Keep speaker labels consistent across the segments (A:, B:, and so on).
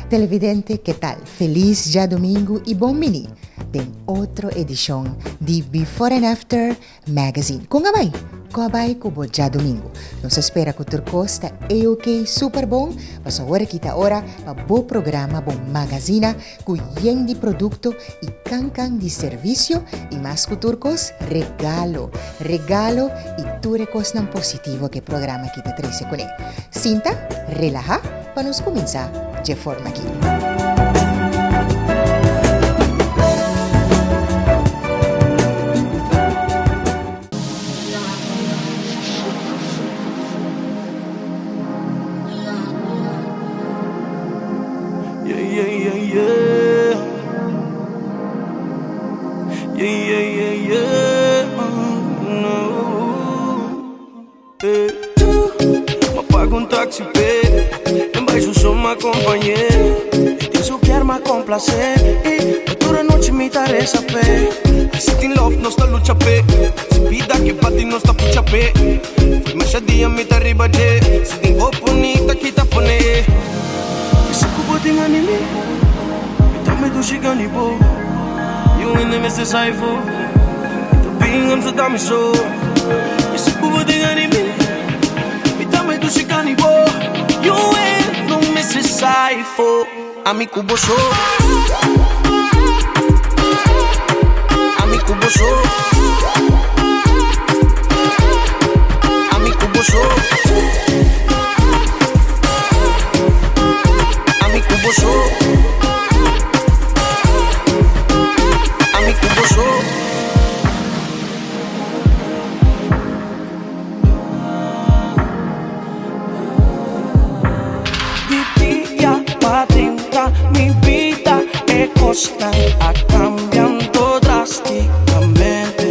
A: Televidente, ke tal? Felis djadumingu i bon bini den otro edishon di Before and After Magazine. Kon a bai? Kon a bai ku bo djadumingu? Nos a spera ku tur kos ta A-ok, super bon, pasobra awor aki ta ora pa bo programa, bo magazina ku yen di produkto i kankan di servisio i mas ku tur kos, regalo. Regalo i tur e kosnan positivo ku e programa aki ta trese kuné. Sinta, relahá pa nos kuminsá dje forma aki.
B: M'a paga un taxi p'e En bai su so m'a compañ'é E tin su kier m'a complacé Y pa tur anochi mi ta reza p'e Ay si tin love nos ta lucha p'e Si bida ke bati nos ta pucha p'e Fo'i masha dia mi ta riba dje Si tin oponita kita pone Mi sa ku bo tin animi Mi tambe dushi gani bo Yu hende mester sa efo Mi ta bin Amsterdam mi so Mi sa ku bo tin animi Mi tambe dushi gani bo Yu hende mester sa efo Ami ku bo so Ami ku bo so Ami ku bo so Ami ku bo so Ami ku bo so. Di dia pa drenta mi bida e kosnan a kambiando drasticamente.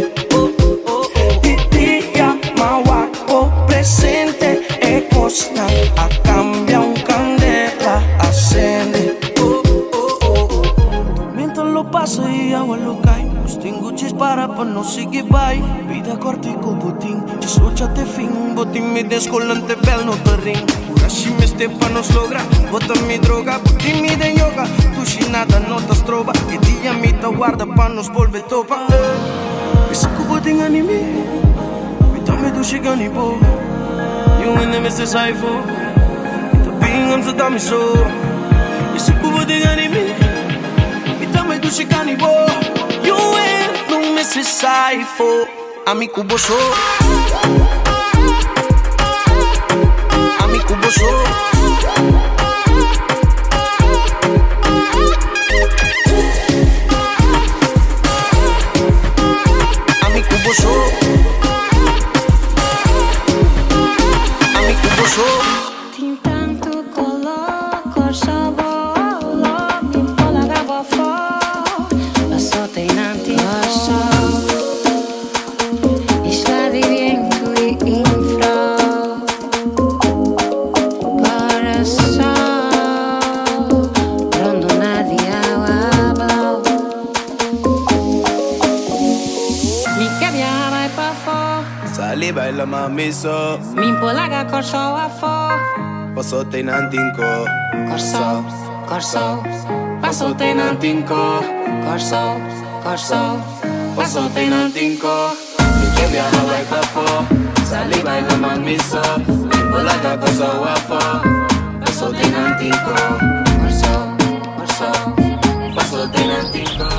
B: Di dia m'a wak bo presente e kosnan a kambia un kandela a sende. Tormenta lo pasa i awa lo kai nos tin ku djis para pa nos sigui bai. Bida kòrtiku bo tin. Djis lucha te fin, bo tin mi den skol ante bel no ta ring. Kurashi mester pa nos logra, bo ta mi droga, bo tin mi den yoga. Tushi nada no ta stroba, e dia mi ta warda pa nos bolbe topa. Bisa ku bo tin animi, mi tambe dushi gani bo. Niun hende mester sa efo, mi ta bin Amsterdam mi so. Bisa ku bo tin animi, mi tambe dushi gani bo. Niun hende no mester sa efo. Ami ku bo so. Ami ku bo so. Ami ku bo so. Ami ku bo so.
C: Tin tantu koló, Kòrsou bo oló, mi por laga bo afó, paso te nan tin Kòrsou, isla di bientu i infro. Kòrsou, rondoná di awa blou. Mi ke biaha bai pafó.
D: Sali baila mami so.
C: Mi por laga Kòrsou afó.
D: Paso te nan tin ko.
C: Kòrsou, Kòrsou, paso te nan tin ko. Kòrsou, Kòrsou, paso te nan tin ko.
D: Mi ke biaha bai pafó. Sali baila mami so. Mi por laga Kòrsou afó. Paso te nan tin ko.
C: Kòrsou, Kòrsou,
D: paso te nan tin ko.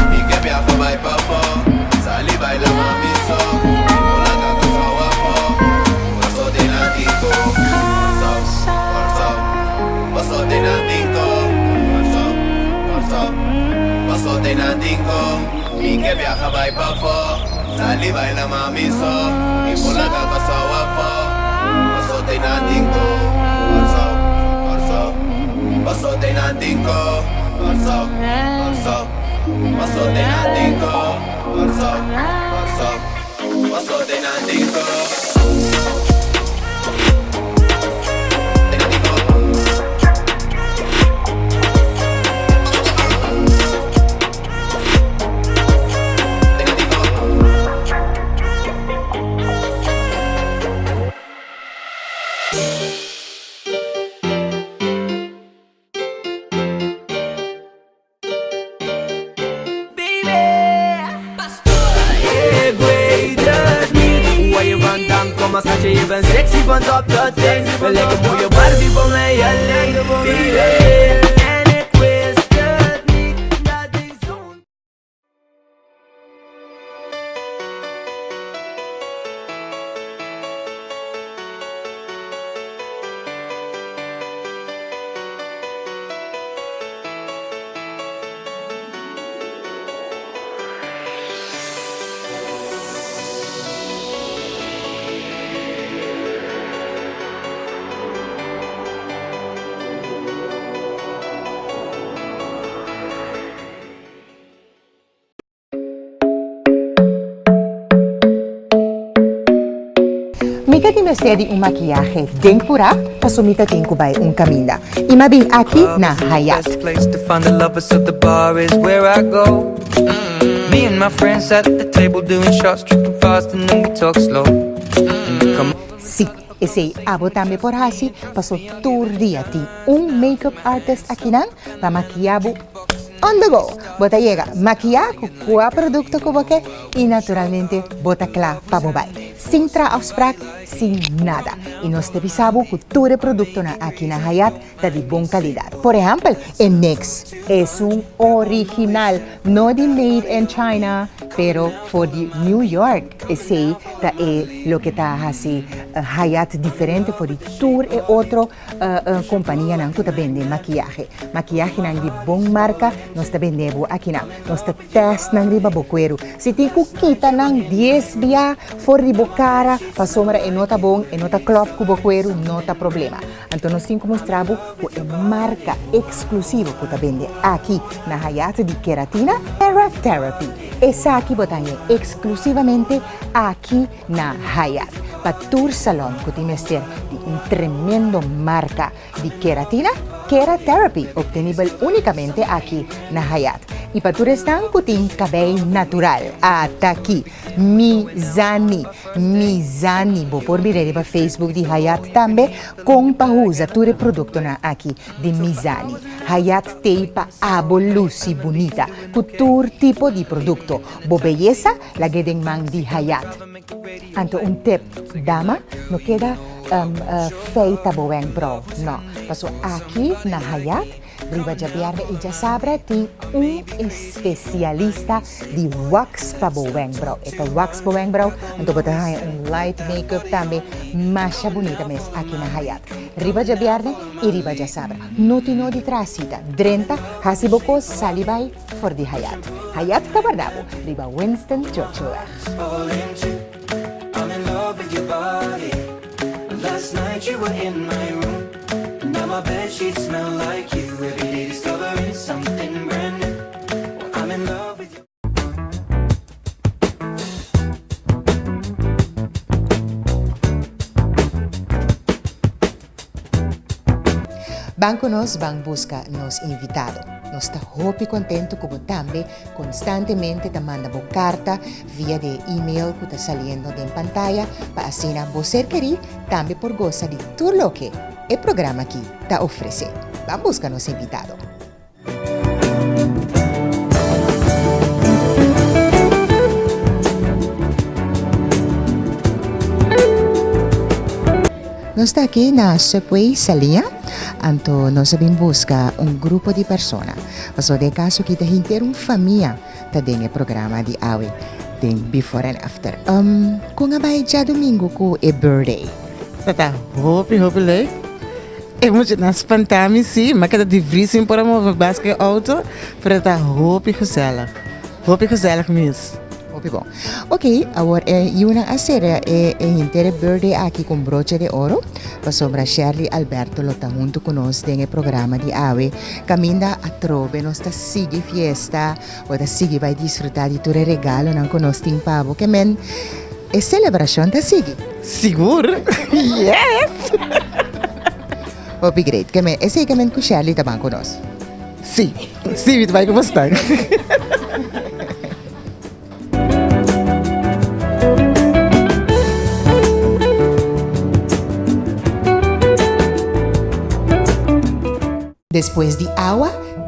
D: Mi ke biaha bai pafó, sali baila mami so. Mi por laga Kòrsou afó, paso den nan tin ko. Kòrsou, Kòrsou, paso den nan tin ko. Kòrsou, Kòrsou, paso den nan tin ko. Mi ke biaha bai pafó, sali baila mami so. Mi por laga Kòrsou afó, paso den nan tin ko. Kòrsou, Kòrsou. Paso den nan tin ko, Kòrsou, Kòrsou. Paso den nan tin ko, Kòrsou, Kòrsou. Paso den nan tin ko. Den nan tin ko. Den nan tin ko.
B: Kom maar schatje, je bent sexy van top tot teen. Wil lekker mooie Barbie voor mij alleen, baby. En ik wist het niet dat ik zo'n...
A: Mi ta tin mester di un makiyahe den purá paso mi ta tin ku bai un kaminda i m'a bin aki na Hayat. Sí, esei abo tambe por hasi paso tur dia tin un make-up artist akinan pa makiya bo on the go. Bo ta yega makiya ku kua produkto ku bo ke i naturalmente bo ta kla pa bo bai. Sin traha afsprak, sin nada. I nos ta bisa bo ku tur e produktonan aki na Hayat ta di bon kalidat. Por ehèmpel, e NYX esun original, no di made in China, pero for di New York. Esei ta e loke ta hasi Hayat diferente for di tur e otro kompanianan ku ta bende makiyahe. Makiyahenan di bon marka nos ta bende bo akinan. Nos ta test nan riba bo kueru. Si tin ku kita nan dies bia for di bo kara pasobra e no ta bon, e no ta klòp ku bo kueru, no ta problema. Anto nos tin ku mustra bo ku e marka eksklusivo ku ta bende aki na Hayat di Keratina, Kera Therapy. Esaki bo ta haña eksklusivamente aki na Hayat. Pa tur salon ku tin mester di un tremendo marka di keratina, Kera Therapy obtenibel únikamente aki na Hayat. I pa tur esnan ku tin kabei natural, ata'ki Mizani. Mizani. Bo por mira riba Facebook di Hayat tambe kon pa usa tur e produktonan aki di Mizani. Hayat t'ei pa abo lusi bunita ku tur tipo di produkto. Bo beyesa lag'é den man di Hayat. Anto un tip, dama, no keda feita bo wenkbrou, no. Pasobra aki na Hayat Riba djabièrnè i djasabra tin un espesialista di wax pa bo wenkbrou. E ta wax bo wenkbrou, anto bo ta haña un light make-up tambe masha bunita mes aki na Hayat. Riba djabièrnè i riba djasabra. No tin no di traha sita. Drenta, hasi bo kos, sali bai for di Hayat. Hayat ta warda bo riba Winston Churchillweg. Ban ku nos ban buska nos invitado. Nos ta hopi kontentu ku bo tambe konstantemente ta manda bo karta via di e email ku ta saliendo den pantaya pa asina bo ser kerí tambe por gosa di tur loke e programa aki ta ofresé. Ban buska nos invitado. Nos ta aki na Subway Saliña, anto nos a bin buska un grupo di persona. Pasobra den e kaso aki ta henter un famia ta den e programa di awe den Before and After. Kon a bai djadumingu ku e birthday?
E: Ta ta hopi hopi leuk. E muchanan spanta mi si, mi a keda di vries sin por a move bas ku e auto, pero ta hopi gezellig. Hopi gezellig mes.
A: Hopi bon. Ok, awor e yunan a sera e e henter e birthday aki ku un broche de oro, pasobra Sherley Alberto lo ta huntu ku nos den e programa di awe. Kaminda atrobe nos ta sigui fiesta, bo ta sigui bai disfruta di tur e regalonan ku nos tin pa bo. Ke men e selebrashon ta sigui.
E: Sigur! Yes!
A: Hopi great. Ke men esei ke men ku Sherley ta ban ku nos.
E: Si, si mi ta bai ku bosnan.
A: Despues di awa,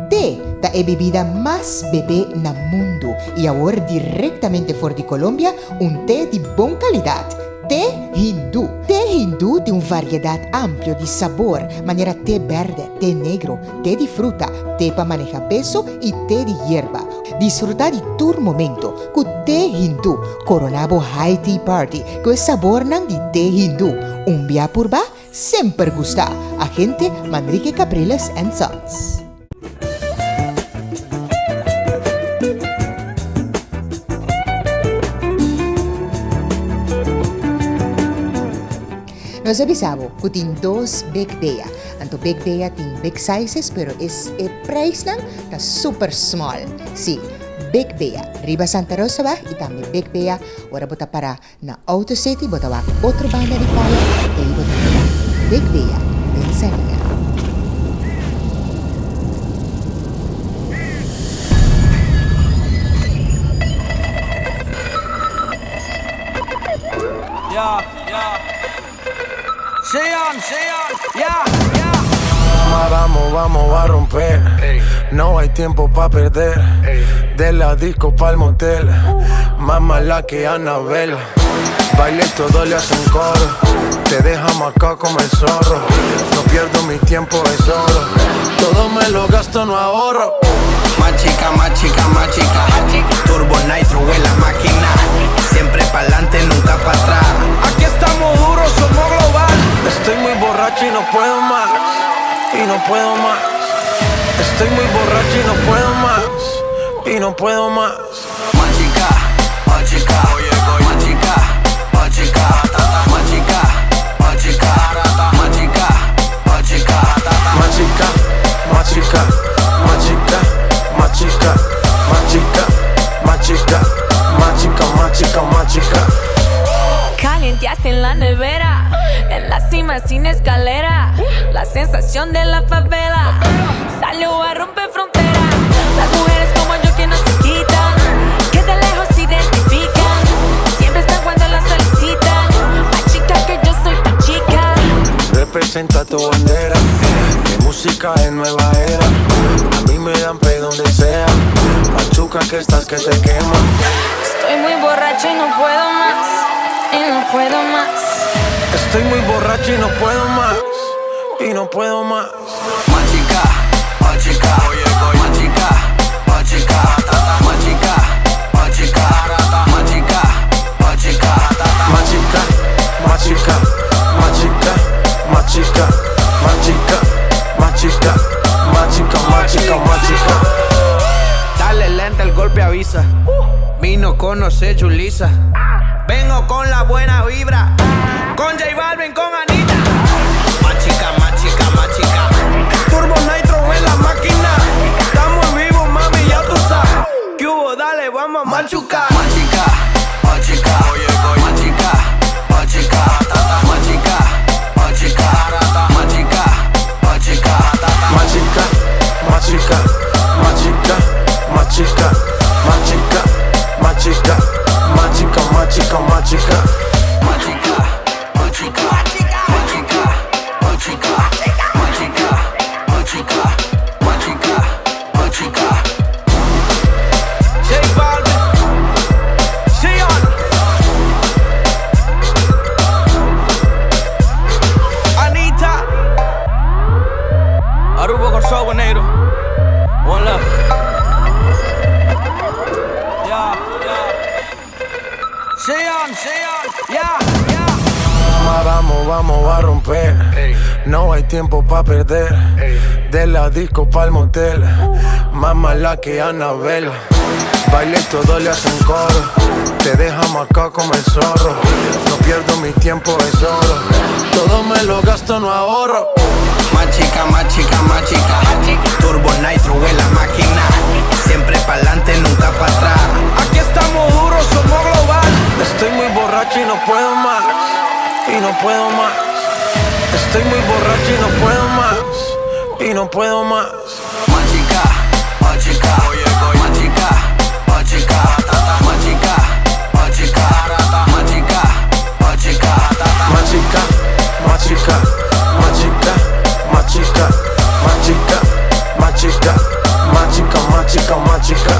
A: te ta e bebida mas bebé na mundu i awor direktamente for di Colombia un te di bon kalidat, te. Te Hindú. Te Hindú tin un variedat amplio di sabor, manera te bèrdè, te negro, te di fruta, te pa maneha peso i te di yerba. Disfrutá di tur momento ku Te Hindú. Koroná bo high tea party ku e sabornan di Te Hindú. Un bia purbá, semper gustá! Agente Manrique Capriles and Sons. Nos a bisa bo ku tin dos Big Bea. Anto Big Bea tin big sizes pero es e prijsnan ta super small. Sí, Big Bea riba Santa Rosaweg y tambe Big Bea ora bo ta para Na Auto City bo ta wak otro banda di kaya ei bo ta mira Big Bea den Sania.
F: Ma vamos, vamos a romper. No hay tiempo pa perder. De la disco pa'l motel. Más mala que Anabel. Baile todo le hacen coro. Te deja marcado como el zorro. No pierdo mi tiempo, es oro. Todo me lo gasto, no ahorro.
G: Más chica, más chica, más chica. Turbo Nitro en la máquina. Siempre pa'lante, nunca pa' atrás.
B: Aquí estamos duros, somos global.
F: Estoy muy borracho y no puedo más. Y no puedo más. Estoy muy borracho y no puedo más. Y no puedo más.
G: Más chica, más chica, más chica, más chica, más chica, más chica, más chica, más chica,
F: Más chica, más chica, más chica, más chica, más chica, más chica, más chica, más chica, más chica.
C: Calienteaste en la nevera, en la cima sin escalera. La sensación de la favela salió a romper frontera. Las mujeres como yo que no se quitan, que de lejos se identifican. Siempre están cuando las solicitan. Más chica que yo soy tu chica.
F: Representa tu bandera. Mi música es nueva era. A mí me dan play donde sea. Machuca que estás que te quema.
C: Estoy muy borracha y no puedo más, y no puedo más.
F: Estoy muy borracho y no puedo más. Y no puedo más.
G: Más chica, más chica, más chica, más chica, más chica, más chica, más chica, más chica,
F: Más chica, más chica, más chica, más chica, más chica, más chica, más chica, más chica, más chica.
G: Dale lenta, el golpe avisa. Vino conoce Julisa. Vengo con la buena vibra. Con J Balvin, con Anita. Más chica, más chica, más chica.
B: Turbo Nitro en la máquina. Estamos en vivo, mami, ya tú sabes. ¿Qué hubo? Dale, vamos a machucar.
G: Más chica, más chica, más chica, más chica, más chica, más chica, más chica, más chica,
F: Más chica, más chica, más chica, más chica, más chica, más chica, más chica, más chica, más chica.
G: Más chica, más chica, más chica, más chica, más chica, más chica, más chica, más chica.
B: J Balvin. Sion. Anita. Aruba Kòrsou Boneiru. One love. Yeah. Sion, Sion, yeah.
F: Ma, vamos, vamos a romper. No hay tiempo pa perder. De la disco pa'l motel. Más mala que Anabel. Baile todo le hacen coro. Te deja marcado como el zorro. No pierdo mi tiempo, es oro. Todo me lo gasto, no ahorro.
G: Más chica, más chica, más chica. Turbo Nitro en la máquina. Siempre pa'lante, nunca pa' atrás.
B: Aquí estamos duros, somos global.
F: Estoy muy borracho y no puedo más. Y no puedo más. Estoy muy borracho y no puedo más. Y no puedo más.
G: Más chica, más chica, más chica, más chica, más chica, más chica, más chica, más chica,
F: Más chica, más chica, más chica, más chica, más chica, más chica, más chica, más chica, más chica.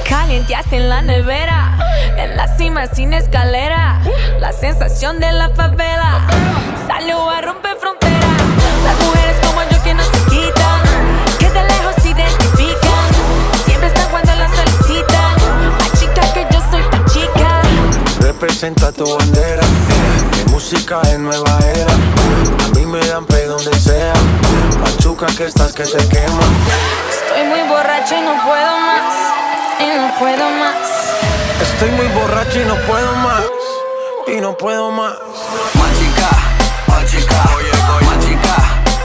C: Calienteaste en la nevera, en la cima. cima sin escalera. La sensación de la favela. Salió a romper frontera. Las mujeres como yo que no se quitan. Que de lejos se identifican. Siempre están cuando las solicitan. Más chica que yo soy tu chica.
F: Representa tu bandera. Mi música es nueva era. A mí me dan play donde sea. Machuca que estás que te quema.
C: Estoy muy borracha y no puedo más. Y no puedo más.
F: Estoy muy borracho y no puedo más. Y no puedo más.
D: Machica, machica, machica,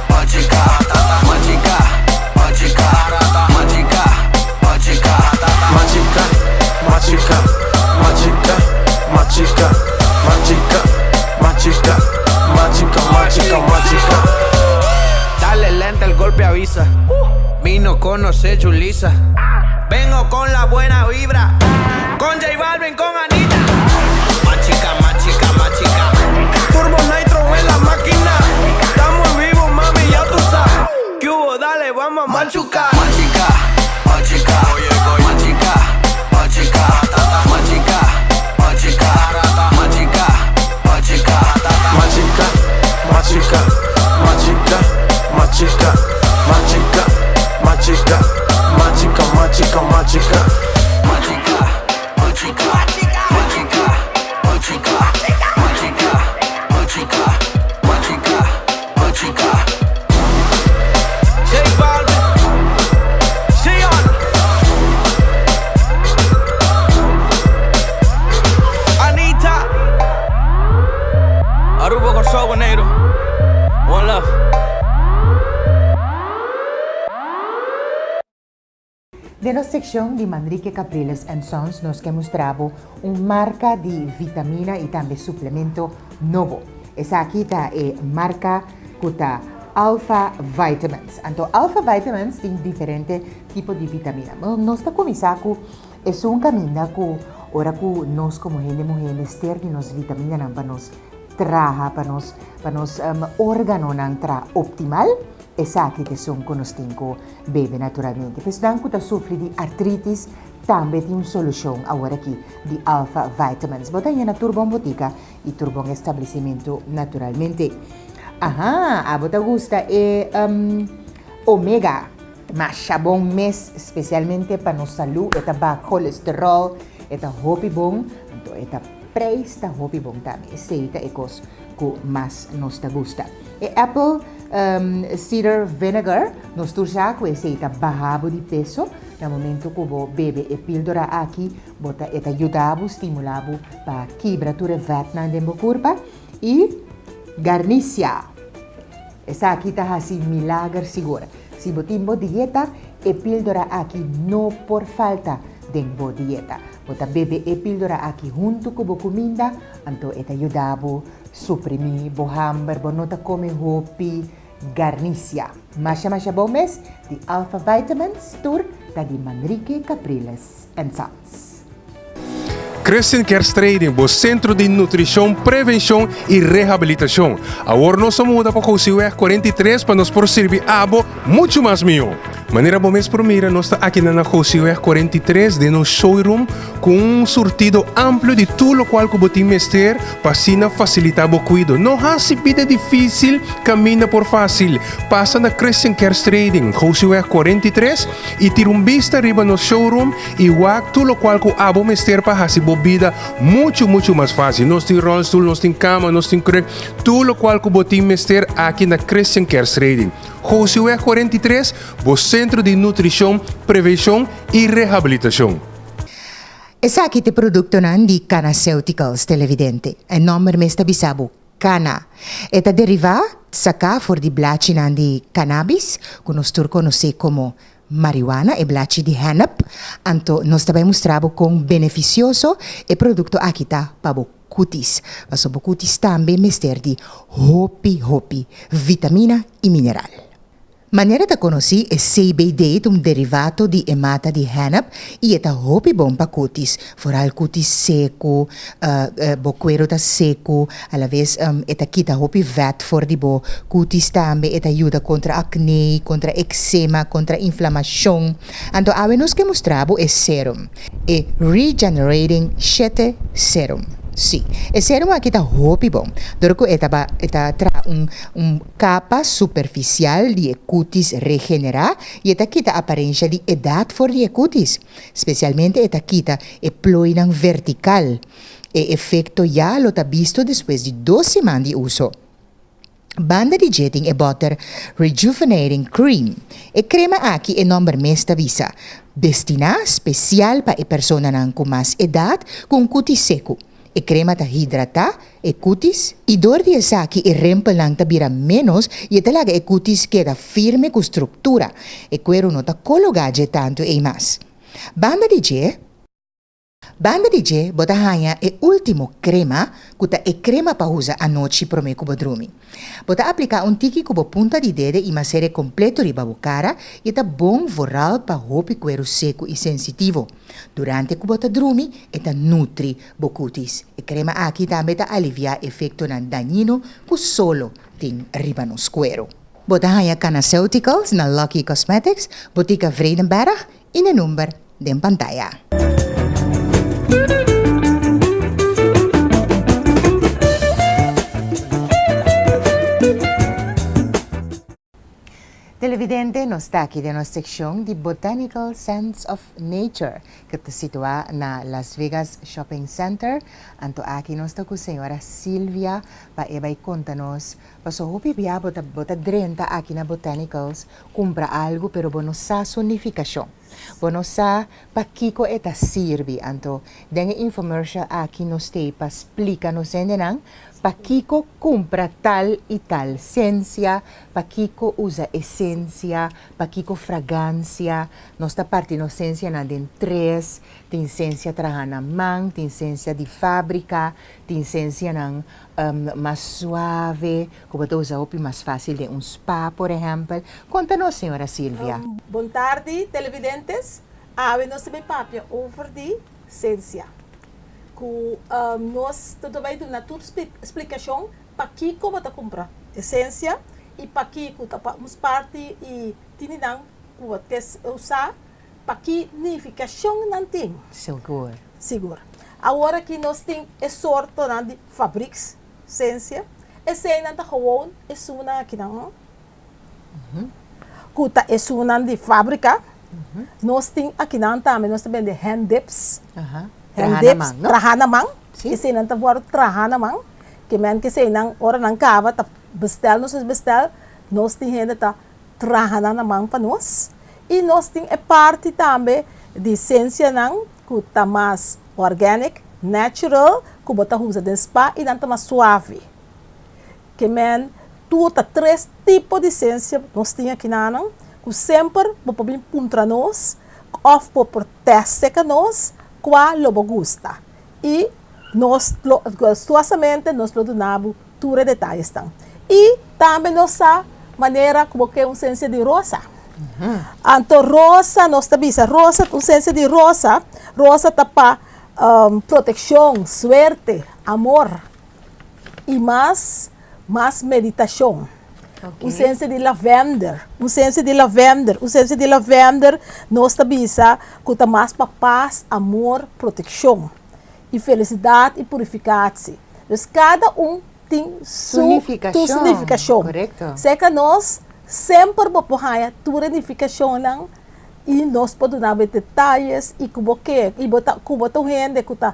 D: machica, machica, machica, machica, machica,
F: Machica, machica, machica, machica, machica, machica, machica, machica, machica.
G: Dale lenta, el golpe avisa. Vino conoce Julisa. Vengo con la buena vibra. Con J Balvin, con Anita. Machica, machica, machica.
B: Turbo Nitro en la máquina. Estamos en vivo, mami, ya tú sabes. ¿Qué hubo? Dale, vamos a machucar.
D: Machica, machica, machica, machica, machica, machica, machica, machica,
F: Machica, machica, machica, machica, machica, machica, machica, machica, machica.
D: Machica, machica, machica, machica, machica, machica, machica, machica.
B: J Balvin, Sion, Anita, Aruba Kòrsou Boneiru, One Love.
A: Den nos sekshon di Manrique Capriles and Sons nos ke mustra bo un marka di vitamina i tambe suplemento nobo. Esaki ta e marka ku ta Alpha Vitamins. Anto Alpha Vitamins tin diferente tipo di vitamina. Nos ta kuminsá ku esun kaminda ku ora ku nos komo hende muhé mester di nos vitaminanan pa nos traha, pa nos pa nos órganonan traha optimal. Esaki ta esun ku nos tin ku bebe naturalmente. Pa esnan ku ta sufri di artritis tambe tin un solushon aworakí di Alpha Vitamins. Bo ta haña na tur bon botika i tur bon establesimentu naturalmente. Aha, abo ta gusta e omega. Masha bon mes, spesialmente pa nos salú. E ta baha kolesteròl, e ta hopi bon, anto e ta prijs ta hopi bon tambe. Esei ta e kos ku mas nos ta gusta. E apple cider vinegar, nos tur sa ku esei ta baha bo di peso. Na momento ku bo bebe e píldora aki, bo ta e ta yuda bo, stimula bo pa kibra tur e vètnan den bo kurpa. I garnisia. Esaki ta hasi milager sigur. Si bo tin bo dieta, e píldora aki no por falta den bo dieta. Bo ta bebe e píldora aki huntu ku bo kuminda, anto e ta yuda bo suprimí bo hamber, bo no ta kome hopi garnisia. Masha masha bon mes di Alpha Vitamins tur ta di Manrique Capriles and Sons.
H: Christian Cares Trading, bo sentro di nutrishon, prevenshon i rehabilitashon. Awor nos a muda pa Gosiweg 43 pa nos por sirbi abo muchu mas mihó. Manera bo mes por mira, nos ta akinan na Gosiweg 43 den nos showroom ku un surtido amplio di tur lokual ku bo tin mester pa asina fasilitá bo kuido. No hasi bida difísil kaminda por fásil. Pasa na Christian Cares Trading, Gosiweg 43 i tira un bista riba nos showroom I wak tur lokual ku abo mester pa hasi bo bida muchu muchu mas fásil. Nos tin ròlstul, nos tin kama, nos tin kruk, tur lokual ku bo tin mester aki na Christian Care Trading. Gosiweg 43, bo sentro di nutrishon, prevenshon i rehabilitashon.
A: Esaki ta e produktonan di Canaceuticals, televidente. E nòmber mes ta bisa bo, Cana. E ta derivá, saká for di blachinan di cannabis, ku nos tur konosé komo marihuana, e blachi di hennep, anto nos ta bai mustra bo kon benefisioso e produkto aki ta pa bo kutis. Pasobra bo kutis tambe mester di hopi hopi vitamina i mineral. Manera ta konosí, e CBD ta un derivato di e mata di hennep i e ta hopi bon pa kutis, foral kutis seku, bo kuero ta seku, alaves e ta kita hopi vèt for di bo kutis tambe, e ta yuda kontra akné, kontra eksema, kontra inflamashon. Anto awe nos ke mustra bo e serum, e Regenerating shete Serum. Sí, e serum aki ta hopi bon, dor ku e ta e ta traha un un Kapa superfisial di e kutis regenerá i e ta kita aparensha di edat for di e kutis. Spesialmente e ta kita e plooinan vertikal. E efekto ya lo ta bisto despues di dos siman di uso. Banda di dje tin e bòter Rejuvenating Cream. E krema aki e nòmber mes ta bisa, destiná spesial pa e personanan ku mas edat ku un kutis seku. E krema ta hidratá e kutis i dor di esaki e rempelnan ta bira ménos i e ta laga e kutis keda firme ku struktura. E kueru no ta kologá dje tantu ei mas. Banda di dje. Banda di dje bo ta haña e último krema ku ta e krema pa usa anochi promé ku bo drumi. Bo ta apliká un tiki ku bo punta di dede i masere kompleto riba bo kara i e ta bon vooral pa hopi kueru seku i sensitivo. Durante ku bo ta drumi, e ta nutri bo kutis. E krema aki tambe ta aliviá efektonan dañino ku solo tin riba nos kueru. Bo ta haña Canaceuticals na Lucky Cosmetics, Botica Vredenberg i na number den pantaya. Televidente, nos ta aki den nos seccion di Botanical Scents of Nature, cu ta situa na Las Vegas Shopping Center. Anto aki nos ta cu señora Silvia pa e bay conta nos, paso hopi bia bo ta bo ta drenta aki na Botanicals cumpra algo pero bo no sa su nificacion. Bo no sa pakico e ta sirbi. Anto den e infomercial aki nos t'ey pa splica nos hendenan Pakiko kumpra tal i tal sensia, pakiko usa esensia, pakiko fragansia. Nos ta parti nos sensianan den tres, tin sensia traha na man, tin sensia di fábrika, tin sensianan mas suave ku bo ta usa hopi mas fásil den un spa, por ehèmpel. Konta nos, señora Silvia.
I: Bon tardi, televidentes. Awe nos ta bay papia over di sensia. Ku nos ta bai duna tur splikashon pakiko bo ta kumpra esensia i pakiko ta pa un parti i tini nan ku bo ke usa pa ki nifikashon nan tin.
A: Sigur.
I: Sigur. Awor aki nos tin e sortonan di fabriks sensia. Eseinan ta gewoon esunnan akinan. Ku ta esunnan di fábrika. Nos tin akinan tambe nos ta bende hand dips. Hand dips traha na man. Eseinan ta wòrdu traha na man. Ke men ke eseinan ora nan kaba ta bestèl nos a bestèl nos tin hende ta traha nan na man pa nos. I nos tin e parti tambe di sensianan ku ta mas organic, natural ku bo ta usa den spa i nan ta mas suave. Ke men tur ta tres tipo di sensia nos tin akinanan ku semper bo por bin puntra nos òf bo por tèst seka nos kua lo bo gusta i nos lo gustuosamente nos lo duna bo tur e detayesnan. I tambe nos sa manera ku bo ke un sensia di rosa. Anto rosa nos ta bisa rosa un sensia di rosa, rosa ta pa protekshon, suerte, amor. i mas mas meditashon. Un sensia di lavender, un sensia di lavender, un sensia di lavender nos ta bisa ku ta mas pa pas, amor, protekshon i felisidat i purifikatsi. Dus kada un tin su nifikashon. Seka nos semper bo por haña tur e nifikashonnan i nos por duna bo e detayes i ku bo ke i bo ta ku bo ta un hende ku ta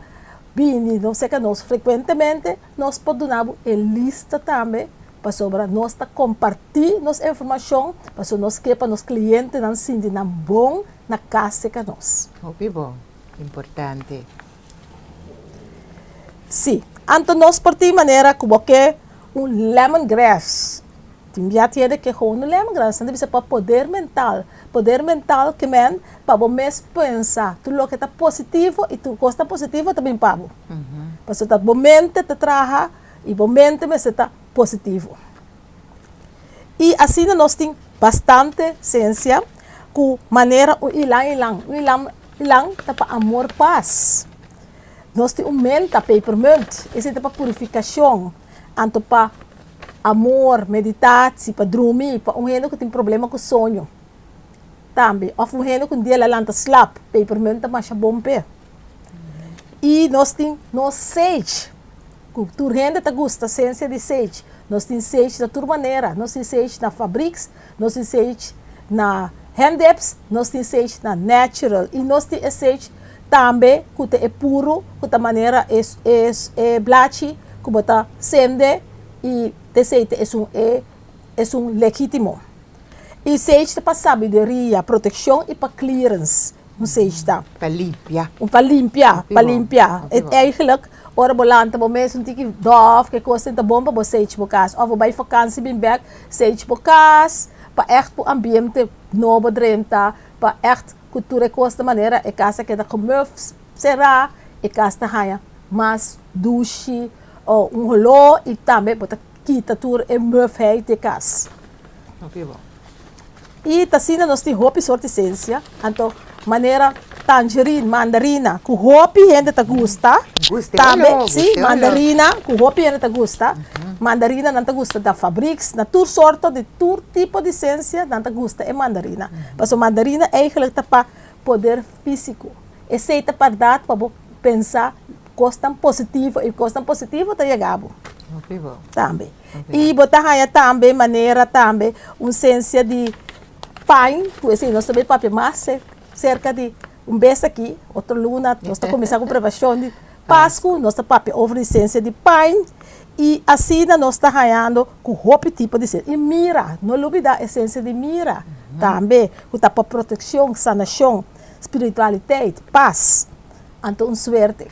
I: Bini nos serka nos frekuentemente, nos por duna bo e lista tambe, pasobra nos ta kompartí nos informashon, pasobra nos ke pa nos klientenan sinti nan bon na kas serka nos.
A: Hopi bon, importante.
I: Sí, anto nos por tin manera ku bo ke un lemongrass. Tin bia tiende ke gewoon un lemongrass, nan ta bisa pa poder mental. Poder mental ke men pa bo mes pensa tur loke ta positivo i tur kos ta positivo ta bin pa bo. Pasobra ta bo mente ta traha i bo mente mester ta positivo. I asina nos tin. bastante sensia ku manera un ilan ilan. Un ilan ilan ta pa amor pas. Nos tin un menta, pepermunt, esei ta pa purifikashon, anto pa amor, meditatie, pa drumi, pa un hende ku tin problema ku soño tambe, òf un hende ku un dia el a lanta slap, pepermunt ta masha bon p'e. I nos tin nos sage, ku tur hende ta gusta sensia di sage. Nos tin sage na tur manera, nos tin sage na fabriks, nos tin sage na handdips, nos tin sage na natural i nos tin e sage tambe ku ta e puru ku ta manera e e blachi ku bo ta sende i t'esei ta esun e esun legítimo. I sage ta pa sabiduria, protekshon i pa clearance. Un sage ta.
A: Pa limpia.
I: Un pa limpia, pa limpia. Et eigenlijk, ora bo lanta bo mes un tiki dof, ke kos ta bon pa bo sage bo kas. Of bo bai vakantie bin bek, sage bo kas, pa echt bo ambiente nobo drenta, pa echt ku tur e kos ta manera e kas a keda gemuf, será, e kas ta haña mas dushi, o un holó i tambe bo ta kita tur e mufheid di e kas. I ta asina nos tin hopi sort di sensia, anto manera tangerine, mandarina, ku hopi hende ta gusta, tambe, si, mandarina, ku hopi hende ta gusta, mandarina nan ta gusta na fabriks, na tur sorto di tur tipo di sensia nan ta gusta e mandarina, pasobra mandarina eigenlijk ta pa poder físiko, esei ta pardat pa bo pensa kosnan positivo i kosnan positivo ta yega bo tambe. I bo ta haña tambe manera tambe un sensia di pine, ku esei nos ta bai papia mas serka di un bes aki, otro luna nos ta kuminsá ku preparashon di Pasku, nos ta papia over di sensia di pine i asina nos ta hañando ku hopi tipo di sensia. I mira, no lubidá e sensia di mira tambe ku ta pa protekshon, sanashon, spiritualiteit, pas. Anto un suerte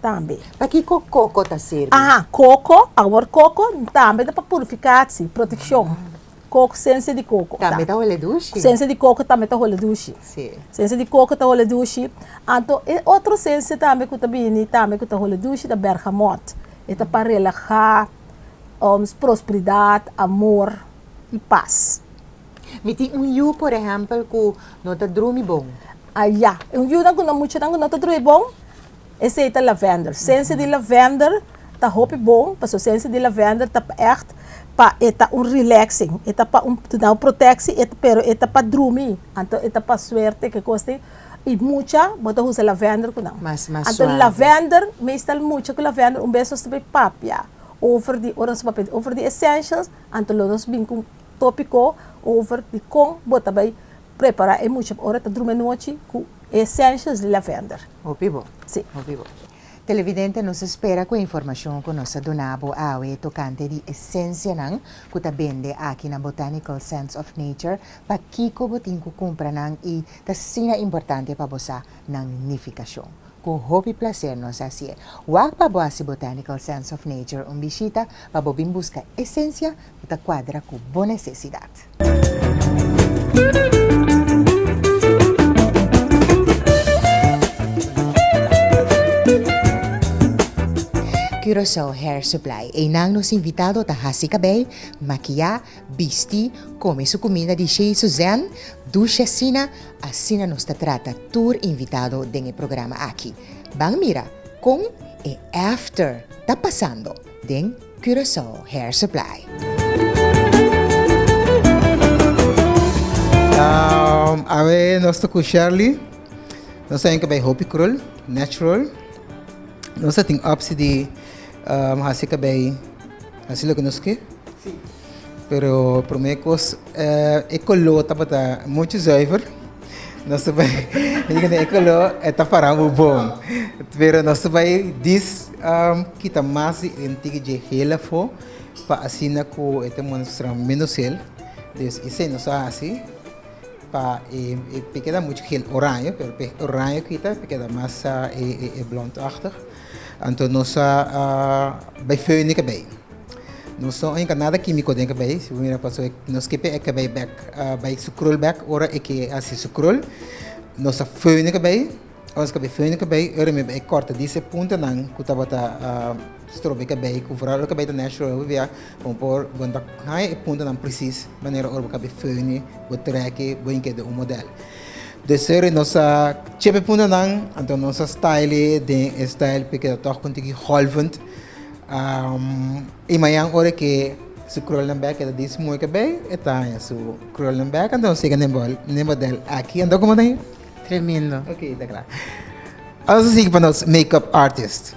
I: tambe.
A: Pakiko koko ta sirbi?
I: Aha, koko, awor koko tambe ta pa purifikatsie, protekshon. Koko, sensia di koko.
A: Tambe ta hole dushi.
I: Sensia di koko tambe ta hole dushi.
A: Si.
I: Sensia di koko ta hole dushi. Anto e otro sensia tambe ku ta bini tambe ku ta hole dushi ta bergamot. E ta pa relahá, prosperidat, amor i pas.
A: Mi tin un yu por ehèmpel ku no ta drumi bon.
I: A ya, un yunan ku no muchanan ku no ta drumi bon, esei ta lavender. Sensia di lavender ta hopi bon, pasobra sensia di lavender ta ègt pa e ta un relaxing, e ta pa un duna un protectie, e pero e ta pa drumi, anto e ta pa suerte ke kos tin, i mucha bo ta usa lavender ku nan.
A: Mas mas
I: Anto
A: suave.
I: lavender, meestal mucha ku lavender un bes nos ta bai papia over di ora nos papia over di essentials, anto lo nos bin ku Tópiko over di kon bo ta bai prepará e mucha ora ta drumi anochi ku e essentials di lavender.
A: Hopi bo.
I: Sí.
A: Hopi bo. Televidente, nos a spera ku e informashon ku nos a duna bo awe tokante di esensianan ku ta bende aki na Botanical Sense of Nature, pakiko bo tin ku kumpra nan i ta asina importante pa bo sa nan nifikashon. Ku hopi plaser nos a hasié. Wak pa bo hasi Botanical Sense of Nature un bishita pa bo bin buska esensia ku ta kuadra ku bo nesesidat. Curaçao Hair Supply, Einan nos invitado ta hasi kabei, makiá, bisti, kome su kuminda di Chez Suzanne, dushi asina, asina nos ta trata tur invitado den e programa aki. Ban mira kon e after ta pasando den Curaçao Hair Supply.
J: Awe nos ta ku Sherly. Nos ta hinka bay hopi krul, natural. Nos ta tin optie di hasi kabei hasi loke nos ke. Pero prome kos e koló tabata muchu zuiver. Nos ta bai e koló e ta para bo bon. Pero nos ta bai dis kita mas di un tiki dje hel afó pa asina ku e ta mustra menos hel. Dus esei nos a hasi pa e e keda muchu hel oraño pero pa e oraño kita e keda mas e blondachtig. Anto nos a bai föhn e kabei. Nos no hinka nada kímiko den e kabei. Si bo mira pasobra nos ke p'e e kabei bèk bai su krul bèk ora e ke hasi su krul. Nos a föhn e kabei. Ora nos kabei föhn e kabei, ora mi bai kòrta dis e puntanan ku tabata stroba e kabei, ku vooral ora kabei ta natural hopi bia bo por bo no ta haña e puntanan presis manera ora bo kabei föhn bo trek e bo hinka den un modèl. Dus ora nos a chep e puntanan anto nos a style e den e style pa e keda tòg un tiki golvend. I mañan ora ke su krulnan bek e ta dis mooi kabei e ta haña su krulnan bek anto nos yega na e modèl aki. Anto komo ta haña?
E: Tremendo.
J: Ok, ta kla. Nos a sigui pa nos makeup artist.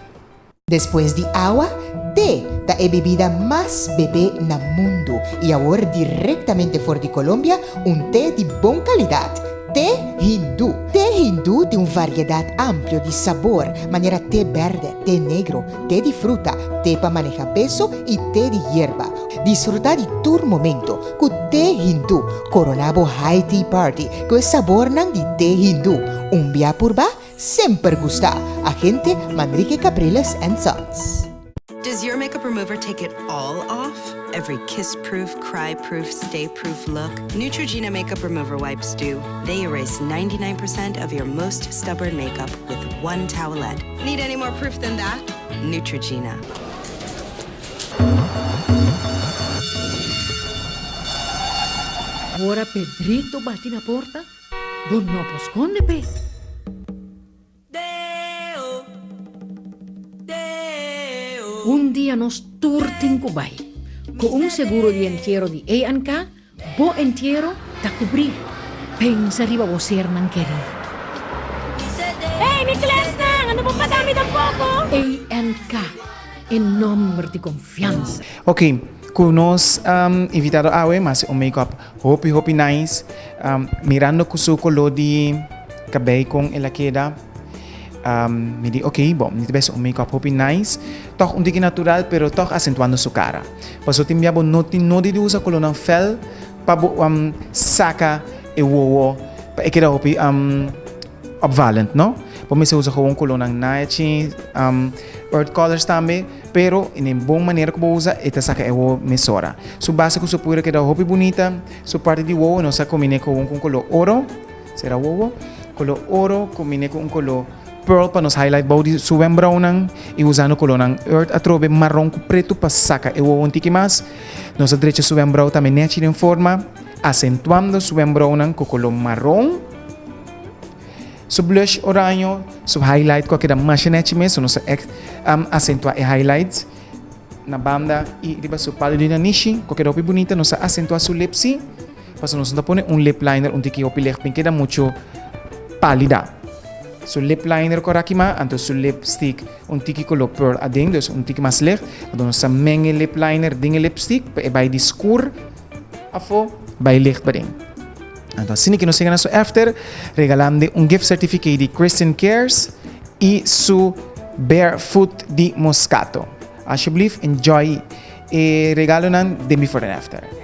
A: Despues di awa, te ta e bibida mas bebé na mundu i awor direktamente for di Colombia un te di bon kalidat, te hindú. Te hindú tin un variedat amplio di sabor, manera te bèrdè, te negro, te di fruta, te pa maneha peso i te di yerba. Disfrutá di tur momento ku te hindú. Koroná bo high tea party ku e sabornan di te hindú. Un bia purba, semper gustá! Agente Manrique Capriles and Sons.
K: Does your makeup remover take it all off? Every kiss-proof, cry-proof, stay-proof look? Neutrogena makeup remover wipes do. They erase 99% of your most stubborn makeup with one towelette. Need any more proof than that? Neutrogena.
L: Ora Pedrito bati na porta, bo no por skonde p'e. Un dia nos tur tin ku bai. Ku un seguro di entiero di ANK, bo entiero ta kubrí. Pensa riba bo sernan kerí.
C: Hey, mi klèsnan, ando bo paga mi tampoko?
L: ANK, e nòmber di konfiansa.
M: Ok, ku nos invitado awe mas un make-up hopi hopi nice, mirando ku su koló di kabei kon el a keda, mi di ok, bon, mi ta bes un make-up hopi nice, tòg un tiki natural pero tòg asentuando su kara. Pasobra tin bia bo no tin nodi di usa kolónan fèl pa bo saka e wowo pa e keda hopi opvallend, no? Bo mester usa gewoon kolónan nachi, earth colors tambe, pero in e bon manera ku bo usa e ta saka e wowo mesora. Su base ku su puira keda hopi bunita, su parti di wowo nos a kombiné gewoon ku un koló oro, sera wowo, koló oro kombiné ku un koló pearl pa nos highlight bou di su wembrouwnan i usando kolónan earth atrobe maron ku pretu pa saka e wowo un tiki mas. Nos a drecha su wembrouw tambe nechi den forma, asentuando su wembrouwnan ku koló maron. Su blush oraño, su highlight ku a keda masha nechi mes, so nos a ègt asentuá e highlight na banda i riba su palu di nanishi ku a keda hopi bunita. Nos a asentuá su lip sí, pasobra nos no ta pone un lip liner un tiki hopi licht, bin keda muchu pálida. Su lip liner ku a rakimá, anto su lipstick un tiki koló pearl aden, dus un tiki mas licht. Anto nos a meng e lip liner den e lipstick pa e bai di skur afó bai licht paden. Anto asina ki nos yega na su efter, regalande un gift certificate di Christian Cares y su Barefoot di Moscato. Alsjeblieft enjoy e regalonan den Before and After.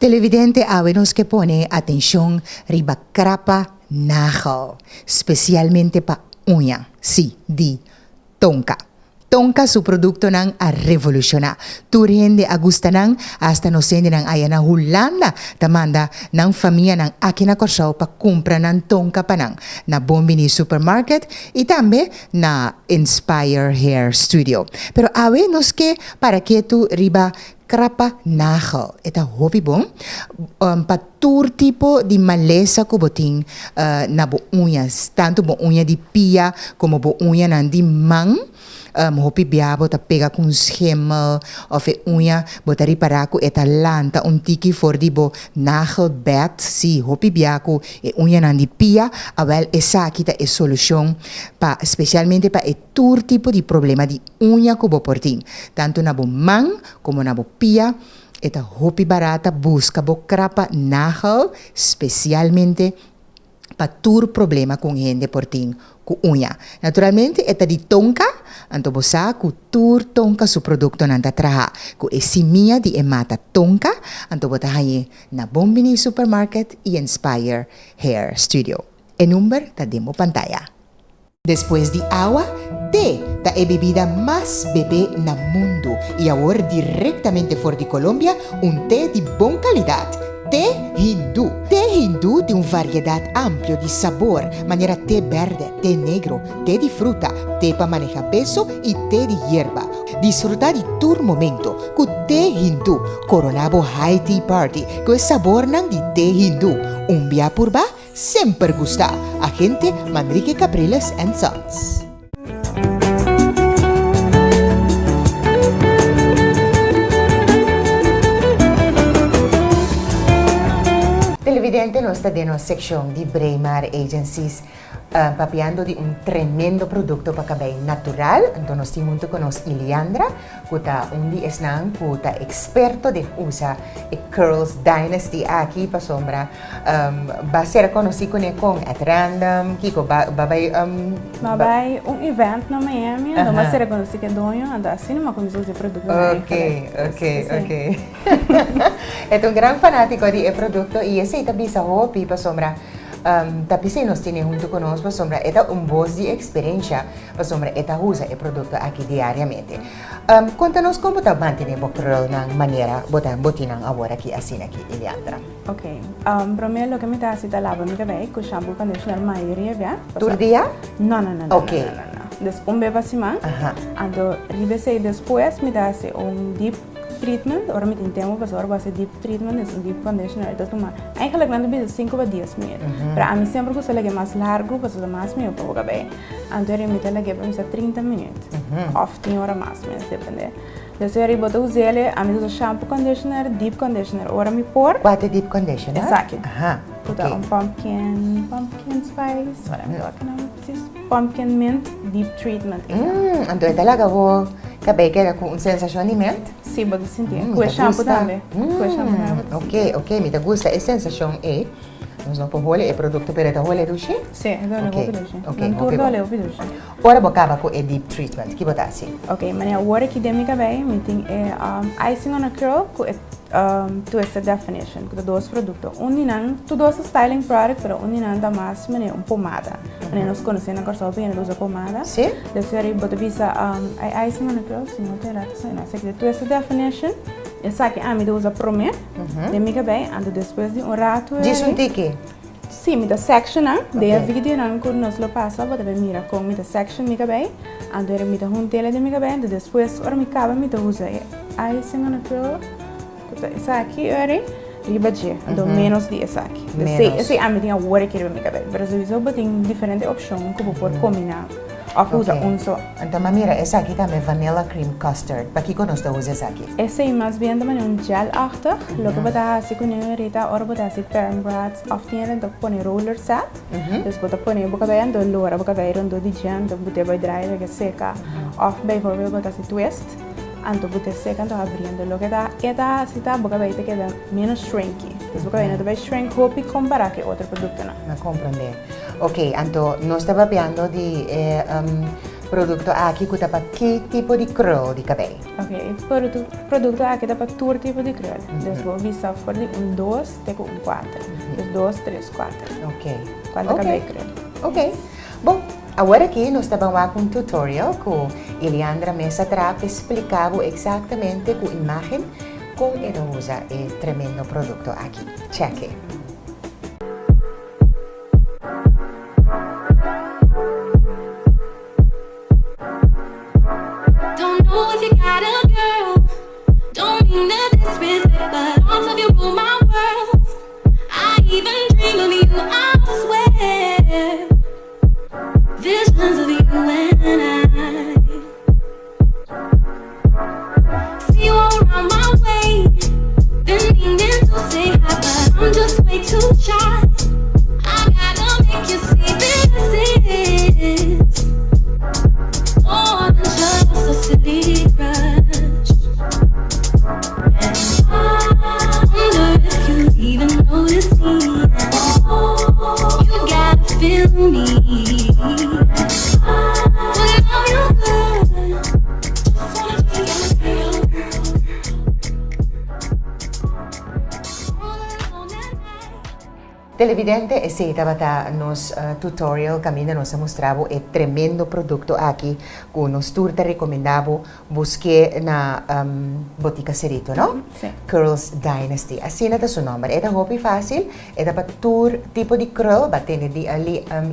A: Televidente awe nos ke pone atencion riba krapa nagel, specialmente pa uña, si, di Tonka. Tonka su productonan a revoluciona. Tur hende a gusta nan, hasta nos hendenan aya na Hulanda ta manda nan famianan aki na Kòrsou pa cumpra nan Tonka pa nan, na Bon Bini Supermarket y tambe na Inspire Hair Studio. Pero awe nos ke para ketu riba Krapa nagel. E ta hopi bon pa. tur tipo di malesa ku bo tin na bo uña, tantu bo uña di pia komo bo uñanan di man. Hopi bia bo ta pega ku un schemel òf e uña bo ta ripará ku e ta lanta un tiki for di bo nagelbed. Sí, hopi bia ku e uñanan di pia, awèl esaki ta e solushon pa spesialmente pa e tur tipo di problema di uña ku bo por tin, tantu na bo man komo na bo pia. E ta hopi barata buska bo krapa nagel spesialmente pa tur problema ku un hende por tin ku uña. Naturalmente e ta di tonka, anto bo sa ku tur tonka su produktonan ta traha ku e simia di e mata tonka, anto bo ta hañ'é na Bon Bini Supermarket i Inspire Hair Studio. E number ta den bo pantaya. Despues di awa, te ta e bebida mas bebé na mundu i awor direktamente for di Colombia un te di bon kalidat, te hindú. Te hindú tin un variedat amplio di sabor, manera te bèrdè, te negro, te di fruta, te pa maneha peso i te di yerba. Disfrutá di tur momento ku te hindú. Koroná bo high tea party ku e sabornan di te hindú. Un bia purba Semper gusta, agente Manrique Capriles and Sons. Televidente nos ta den nos seccion di Braemar Agencies papiando di un tremendo producto pa cabey natural. Anto nos tin hunto cu nos Iliandra cu ta un di esnan cu ta experto den usa e Curls Dynasty aki pasobra Ba ser konosí kuné kon? At random? Kiko? Ba ba bai.
N: Ba bai un event na Miami, anto ba ser konosí ku e doño, anto asina mi a kuminsá usa e produktonan
A: eigenlijk. Oke, oke, oke. E ta un gran fanátiko di e produkto i esei ta bisa hopi pasobra ta p'esei nos tene huntu ku nos pasobra e ta un bos di eksperensha pasobra e ta usa e produkto aki diariamente. Konta nos kon bo ta mantené bo krulnan manera bo ta bo tin nan awor aki asina aki, Eliandra.
N: Ok, prome loke mi ta hasi ta laba mi kabei ku shampoo conditioner mayoria bia.
A: Tur dia?
N: No, no, no, no, no, no, no. Dus un be pa siman. Anto riba esei despues mi ta hasi un deep treatment ora mi tin tempu pasobra ora bo hasi deep treatment es un deep conditioner e ta tuma eigenlijk nan ta bisa sinku pa dies minuut pero ami semper gusta lag'e mas largu pasobra ta mas mihó pa bo kabei anto mi ta lag'e pa bisa 30 minuut òf tin ora mas mes depende. Despues riba bo ta us'el, ami ta usa shampoo, conditioner, deep conditioner ora mi por.
A: Kua ta deep conditioner?
N: Esaki. Aha, ok. Ku ta un pumpkin, pumpkin spice, whatever mi wak e nomber precies, pumpkin mint deep treatment.
A: Mmm, anto e ta laga bo kabei keda ku un sensashon di mint?
N: Si, bo ta sinti. Ku e shampoo tambe. Ku e shampoo tambe bo ta sinti.
A: Ok, ok, mi ta gusta e sensashon ei. Nos no por hole e produkto pero e ta hole dushi?
N: Si, e ta hole hopi dushi. Ok, ok, hopi bon. Nan tur ta hole hopi dushi.
A: Ora bo kaba ku e deep treatment, ki bo ta hasi?
N: Ok, manera awor aki den mi kabei mi tin e icing on a curl ku e twisted definition, ku ta dos produkto. Un di nan, tur dos ta styling product, pero un di nan ta mas manera un pomada. Manera nos konosé na Kòrsou hopi hende ta usa pomada.
A: Si.
N: Despues bo ta bisa e icing on a curl, si no ta erá ta asina. Esaki ta twisted definition, esaki ami ta usa promé den mi kabei, anto despues di un ratu.
A: Djis un tiki?
N: Sí, mi ta sectioná. Den e videonan ku nos lo pasa bo ta bay mira kon mi ta section mi kabei. Anto mi ta hunt'el den mi kabei anto despues ora mi kaba mi ta usa e icing on a curl ku ta esaki ori riba dje. Anto menos di esaki.
A: Menos.
N: Esei ami tin awor aki riba mi kabei. Pero souiso bo tin diferente opshon ku bo por kombiná òf usa un so.
A: Anto mi a mira esaki tambe vanilla cream custard. Pakiko nos ta usa esaki?
N: Esei mas bien ta manera un gel-achtig. Loke bo ta hasi kuné ahorita ora bo ta hasi perm braids. Of tin hende ta pone roller set, dus bo ta pone bo cabei anto lora bo cabei rondó di dje anto bute bo e dryer ke seka. Of bijvoorbeeld bo ta hasi twist anto bute seka anto habri anto loke ta e ta hasi ta bo cabei ta keda menos shrinky. Dus bo cabei no ta bai shrink hopi kompara ku e otro produktonan.
A: Mi a komprende. Ok, anto nos ta papiando di e produkto aki ku ta pa ki tipo di krul di cabei?
N: Ok, e produkto aki ta pa tur tipo di krul. Dus bo bisa for di un dos. Te ku un kuater. Dus dos, tres, kuater.
A: Ok.
N: Kuantu
A: Ok.
N: kabei krel.
A: Ok. Bon, awor aki nos ta ban wak un tutorial ku Iliandra mes a traha pa splika bo eksaktamente ku imágen kon e ta usa e tremendo produkto aki. Chèk e.
C: Don't know if you got a girl. Don't mean to disrespect, but on top you rule my world.
A: Televidente, esey tabata nos tutorial caminda nos a mustra bo e tremendo producto aki cu nos tur ta recomenda bo buske na Botica Cerito, no?
N: Si.
A: Curls Dynasty, asina ta su nomber. E ta hopi facil, e ta pa tur tipo di krul, ba tene di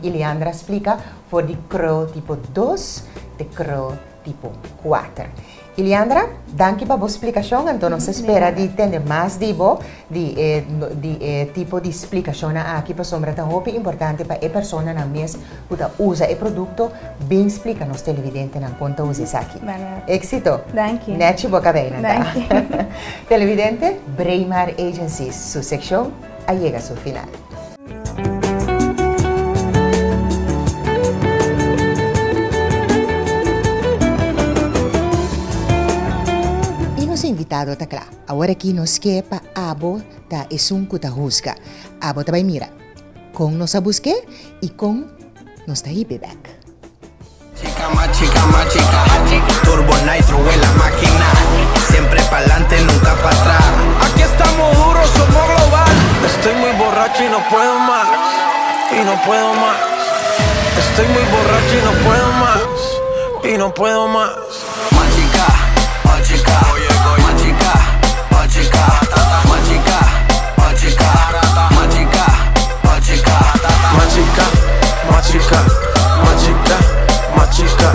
A: Ileandra splica for di krul tipo dos te krul tipo kuater. Iliandra, danki pa bo splikashon, anto nos ta spera di tende mas di bo di e di e tipo di splikashonnan aki pasobra ta hopi importante pa e personanan mes ku ta usa e produkto bin splika nos televidentenan kon ta usa esaki. Éksito!
N: Danki.
A: Nèchi bo kabeinan ta.
N: Danki.
A: Televidente, Braemar Agencies su sekshon a yega su final. I nos invitado ta kla. Awor aki nos ke pa abo ta esun ku ta husga. Abo ta bai mira kon nos a busk'é i kon nos ta hib'é bèk.
G: Chica ma chica ma chica Turbo nitro en la máquina Siempre pa'lante nunca pa atrás
B: Aquí estamos duros somos global Estoy muy borracho y no puedo más Y no puedo más Estoy muy borracho y no puedo más Y no puedo más
G: Machica, machica, machica, machica, machica, machica, machica, machica,
F: machica, machica, machica, machica,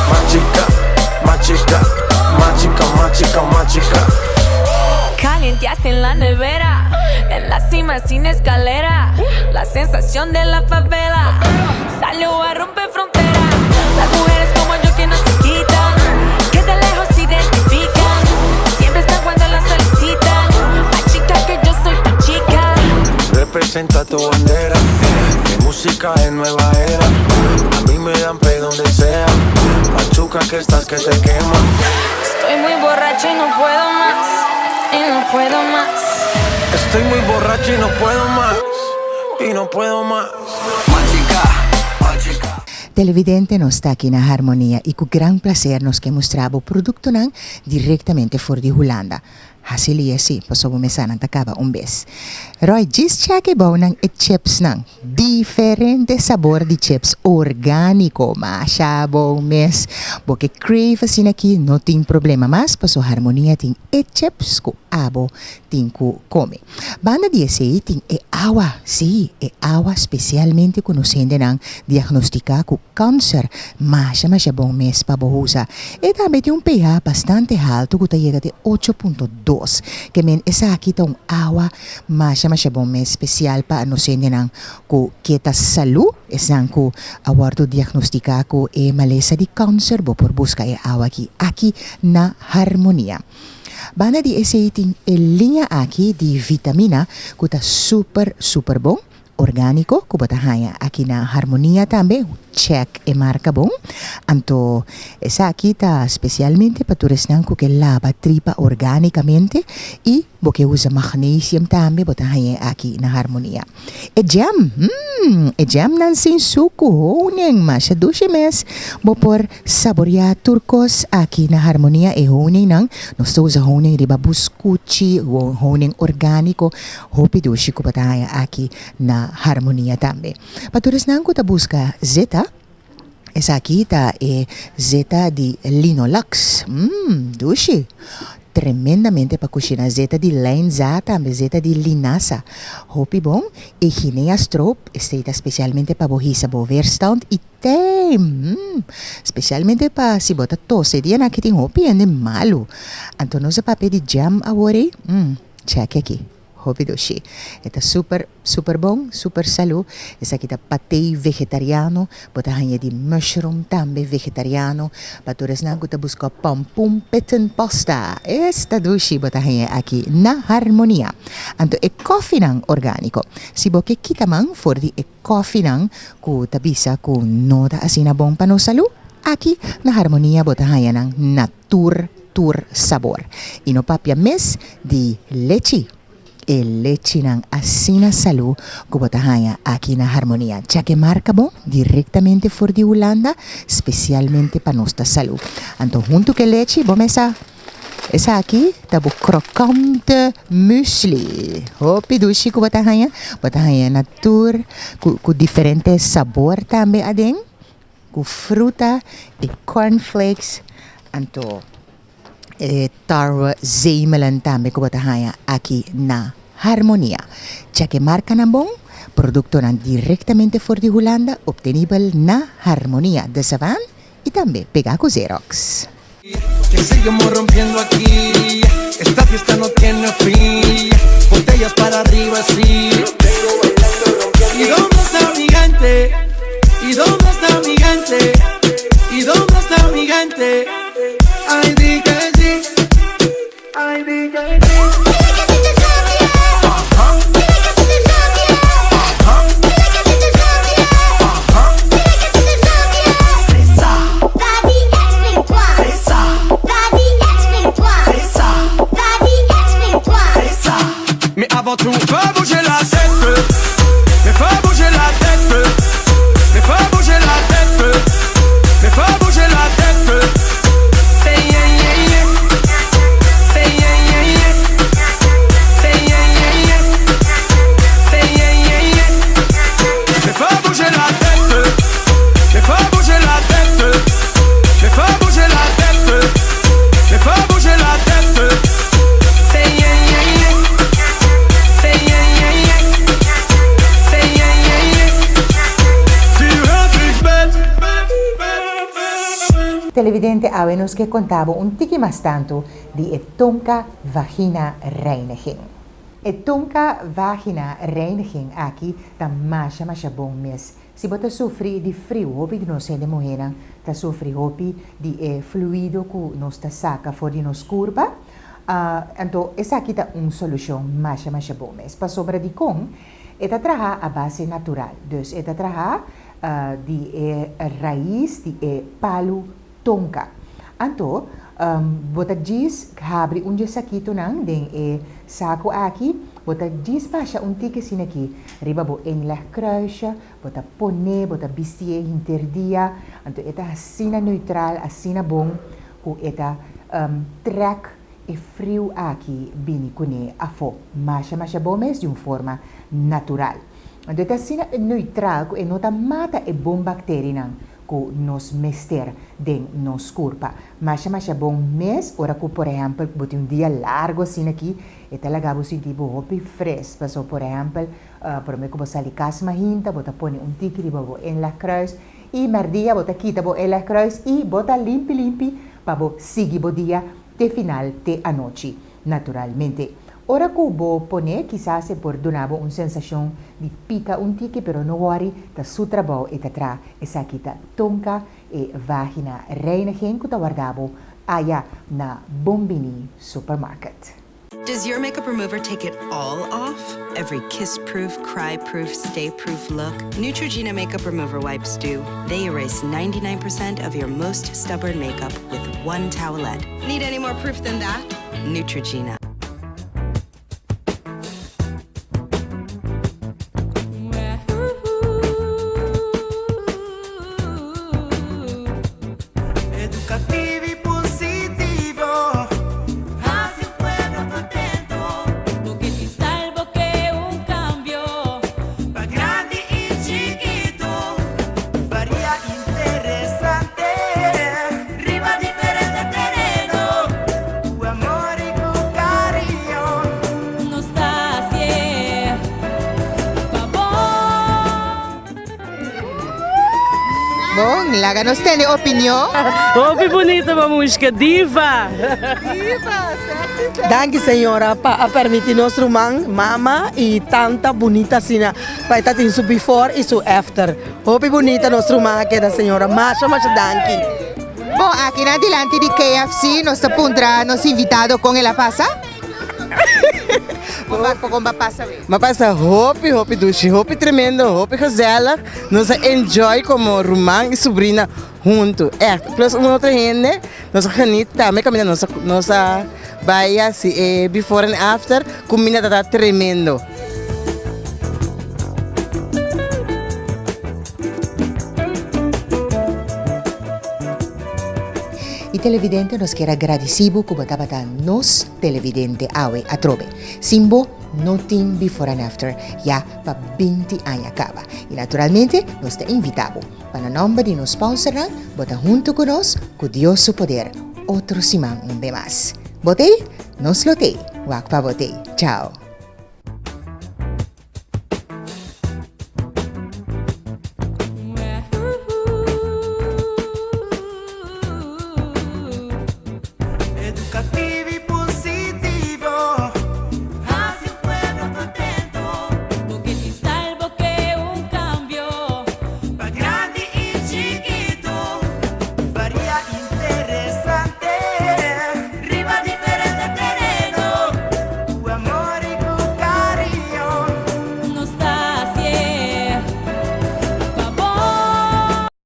F: machica, machica, machica, machica, machica.
C: Calienteaste en la nevera, en la cima sin escalera, la sensación de la favela salió a romper frontera. Las mujeres como yo que no se quitan, que de lejos se identifican, siempre están cuando las solicitan. Más chica que yo soy tu chica.
F: Representa tu bandera, mi música es nueva era. A mí me dan play donde sea. Machuca que estás que te quema.
C: Estoy muy borracho y no puedo más, y no puedo más.
F: Estoy muy borracho y no puedo más, y no puedo más.
A: Televidente nos ta aki na Harmonia y cu gran placer nos ke mustra bo productonan directamente for di Hulanda. Haci lia si, pasobra bo mesanan ta caba un bes. Roy, djis check e bounan e chipsnan. Diferente sabor di chips organico. Masha bon mes. Bo ke crave asina aki no tin problema mas pasobra Harmonia tin e chips cu abo tin cu come. Banda di esey tin e awa, sí, e awa specialmente cu nos hendenan diagnostica cu cancer, masha masha bon mes pa bo usa. E tambe tin un pH bastante halto cu ta yega te ocho punto dos. Ke men esaki ta un awa masha masha bon mes special pa nos hendenan cu ke ta salu, esnan cu a wordo diagnostica cu e malesa di cancer, bo por busca e awa aki aki na Harmonia. Banda di esei tin e liña aki di vitamina ku ta super super bon, orgániko ku bo ta haña aki na Harmonia tambe, check e marka bon. Anto esaki ta spesialmente pa tur esnan ku ke laba tripa orgánikamente i bo ke usa magnesium tambe bo ta hañ'e aki na Harmonia. E jam, mm, e jamnan sin suku, honing, masha dushi mes. Bo por saboreá tur kos aki na Harmonia. E honingnan, nos ta usa honing riba buskuchi, honing orgániko, hopi dushi ku bo ta haña aki na Harmonia tambe. Pa tur esnan ku ta buska zeta, esaki ta e zeta di Linolax, mm, dushi! Tremendamente pa kushina. Zeta di lijnza tambe, zeta di linasa. Hopi bon. E guinea stroop, esei ta spesialmente pa bo hisa bo weerstand i tijm. Mm, spesialmente pa si bo ta tose. E dianan aki tin hopi hende malu. Anto nos a papia di jam awor ei. Mm, chèk aki. Hopi dushi. E ta super, super bon, super salu. Esaki ta patei vegetariano. Bo ta haña di mushroom tambe vegetariano. Pa tur esnan ku ta buska pampoen pitten pasta. Esta dushi bo ta haña aki na Harmonia. Anto e kòfinan orgániko. Si bo ke kita man for di e kòfinan ku ta bisa ku no ta asina bon pa nos salu, aki na Harmonia bo ta haña nan na tur tur sabor. I no papia mes di lechi. E lechinan asina salú ku bo ta haña aki na Harmonia. Chak e marka bon direktamente for di Hulanda, spesialmente pa nos ta salú. Anto huntu ku e lechi bo mesa esaki ta bo krokante muesli. Hopi dushi ku bo ta haña. Bo ta haña na tur ku ku diferente sabor tambe aden, ku fruta i cornflakes. Anto. E tarwe zemelen tambe ku bo ta haña aki na Harmonia. Chèk e markanan bon, produktonan direktamente for di Hulanda optenibel na Harmonia de Savan i tambe pegá ku Xerox.
B: Que seguimos rompiendo aquí Esta fiesta no tiene fin Botellas para arriba sí Y dónde está mi gente Y dónde está mi gente Y dónde está mi gente Ay di que si Ay di que si.
A: Televidente awe nos ke konta bo un tiki mas tantu di e Tonka Vagina Reiniging. E Tonka Vagina Reiniging aki ta masha masha bon mes. Si bo ta sufri di friu, hopi di nos hende muhénan ta sufri hopi di e fluido ku nos ta saka for di nos kurpa, anto esaki ta un solushon masha masha bon mes. Pasobra dikon? E ta traha a base natural, dus e ta traha di e rais di e palu tonka. Anto, bo ta djis habri un dje sakitonan den e saku aki, bo ta djis basha un tiki asina aki riba bo inlegkruisje, bo ta pone, bo ta bistié henter dia, anto e ta asina neutral, asina bon ku e ta trèk e friu aki bini kuné afó. Masha masha bon mes di un forma natural. Anto e ta asina neutral ku e no ta mata e bon bakterinan ku nos mester den nos kurpa. Masha masha bon mes ora ku por ehèmpel bo tin un dia largu asina aki, e ta laga bo sinti bo hopi fres. Pasobra por ehèmpel promé ku bo sali kas mahinta bo ta pone un tiki riba bo inlegkruis i mèrdia bo ta kita bo inlegkruis i bo ta limpi limpi pa bo sigui bo dia te final te anochi. Naturalmente ora ku bo pone kisas e por duna bo un sensashon di pika un tiki pero no wòri ta su trabou e ta tra esaki ta tonka e vagina reiniging ku ta warda bo aya na Bon Bini Supermarket.
K: Does your makeup remover take it all off? Every kiss-proof, cry-proof, stay-proof look? Neutrogena makeup remover wipes do. They erase 99% of your most stubborn makeup with one towelette. Need any more proof than that? Neutrogena.
B: Educativo y positivo. Haci un pueblo contento.
C: Bo ke tin style, bo ke un cambio.
B: Pa grandi y chikito. Varia interesante. Riba diferente tereno. Cu amor y cu cariño.
C: Nos ta hacié pa bo.
A: Bon, laga nos tende opinion.
O: Hopi bunita mamushka, diva!
A: Diva, sexy, sexy.
E: Danki señora pa a permiti nos ruman, mama y tanta bunita asina pa e ta tin su before y su after. Hopi bunita nos ruman a keda señora, masha masha danki.
A: Bon, aki na dilanti di KFC nos ta puntra nos invitado con el a pasa. Con ba pasa we?
E: M'a pasa hopi hopi dushi, hopi tremendo, hopi gezellig. Nos a enjoy como ruman y sobrina. Huntu, ègt. Plus un otro hende, nos a geniet tambe kaminda nos a nos a bai hasi e before en after, kuminda ta tremendo.
A: Y televidente nos kier a gradici bo cu bo tabata nos televidente awe atrobe. Sin bo no tin Before and After ya pa binti aña caba. Y naturalmente nos ta invita bo pa na nomber di nos sponsornan bo ta hunto cu nos cu Dios su poder otro siman un be mas. Bo t'ey? Nos lo t'ey. Wak pa bo t'ey. Chao.